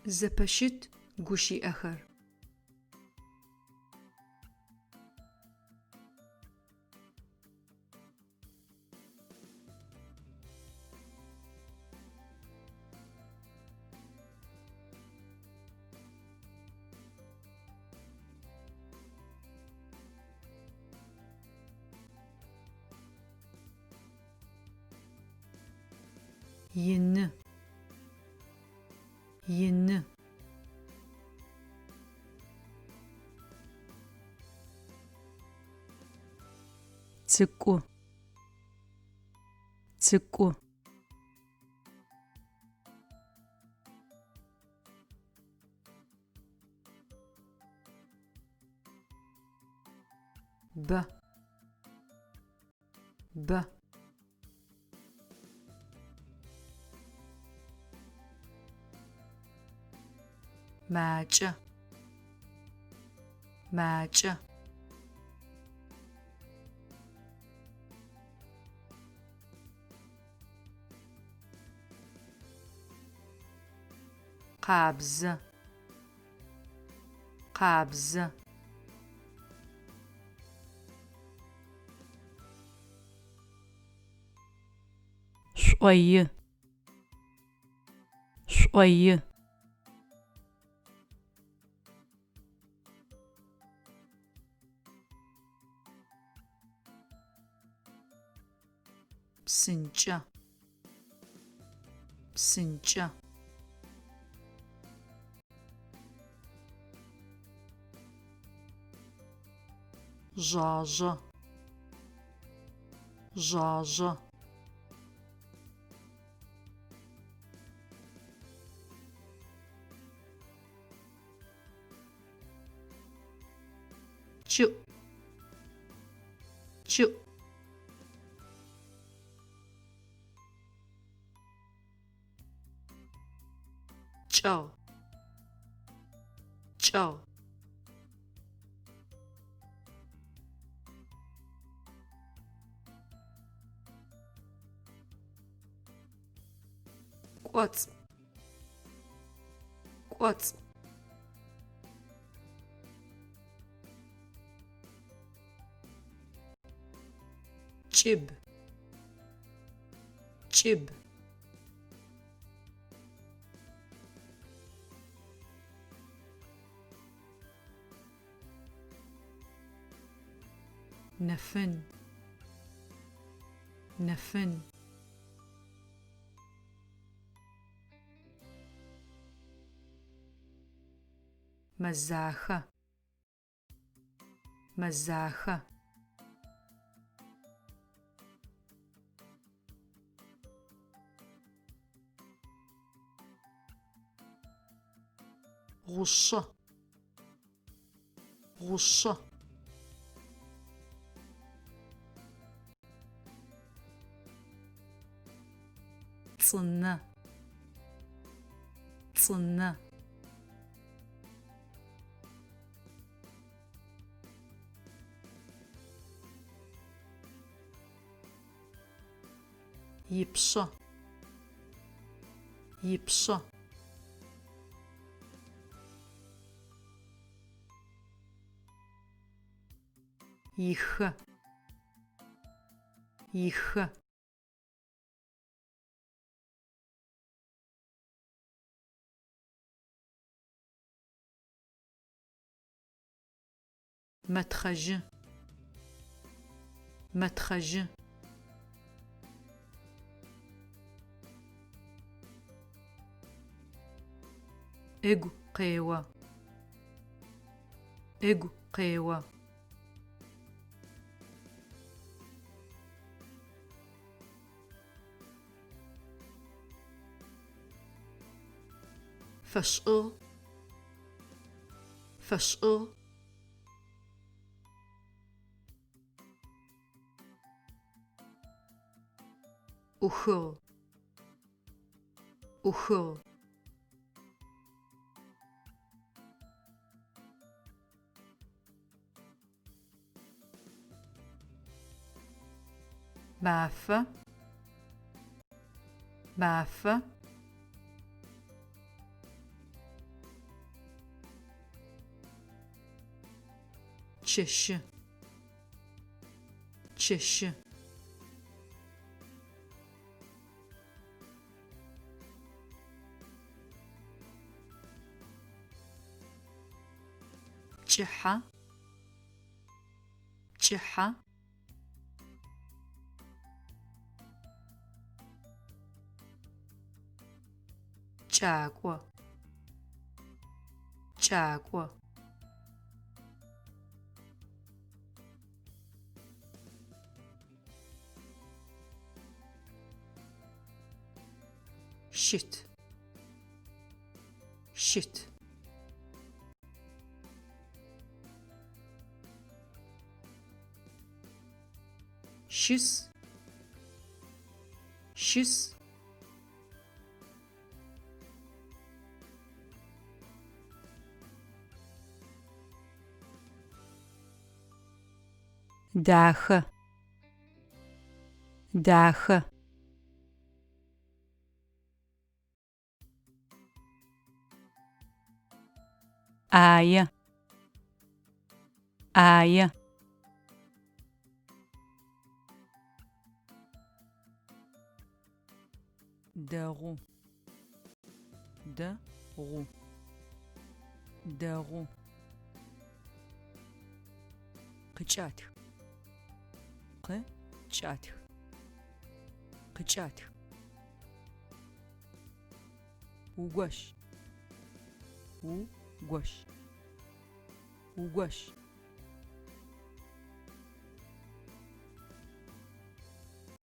Зэпэщыт гущыӏэхэр. Ины. Ины. Цӏыкӏу. Цӏыкӏу. Бэ. Бэ. Макӏэ. Макӏэ. Къабзэ. Къабзэ. Шӏои. Шӏои. Псынкӏэ. Псынкӏэ. Жъажъэ. Жъажъэ. Кӏыӏу. Кӏыӏу. Кӏыгъ. Кӏыгъ. Кӏоцӏ. Кӏоцӏ. Кӏыб. Кӏыб. Нэфын. Нэфын. Мэзахэ. Мэзахэ. Гъушъэ. Гъушъэ. Цӏынэ. Цӏынэ. Ипшъэ. Ипшъэ. Ихы. Ихы. Мэтхъэжьы. Мэтхъэжьы. Ыгу къео. Ыгу къео. Фэшӏыгъ. Фэшӏыгъ. ӏухыгъ. ӏухыгъ. Мафэ. Мафэ. Чэщы. Чэщы. Кӏыхьэ. Кӏыхьэ. Кӏакӏо. Кӏакӏо. Щыт. Щыт. Щыс. Щыс. Дахэ. Дахэ. ӏае. ӏае. Дэгъу. Дэ-гъу. Дэгъу. Къыкӏатх. Къы-кӏатх. Къыкӏатх. Угощ. У-гощ. Угощ.